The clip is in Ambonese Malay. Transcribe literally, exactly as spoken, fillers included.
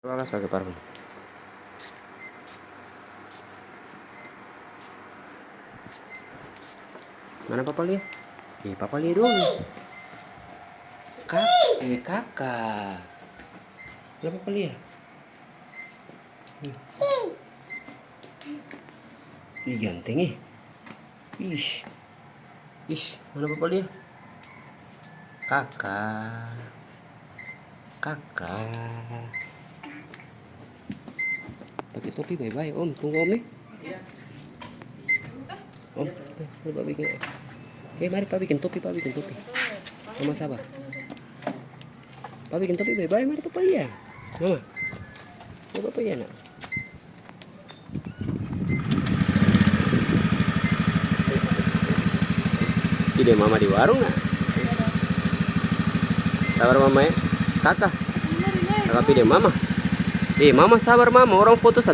Bagas pake parfum. Mana papa lia? Eh, papa lia dong. Kak, eh, kaka. Mana papa lia? Nih. Ih, ganteng, eh. Ih. Ih, mana papa lia? Kaka. Kaka. Pake topi bae-bae, Om. Tunggu Om, eh. Om, eh, mari pa biking, eh. Eh, mari pa biking topi, pa biking topi. Mama sabar. Pa biking topi bae-bae, mari papa lia. Mama. Mari papa lia, nak. Pi deng mama di warung, nah. Sabar, mama, e. Kaka. Kaka pi deng mama. Eh, mama, sabar, mama. Orang foto satu.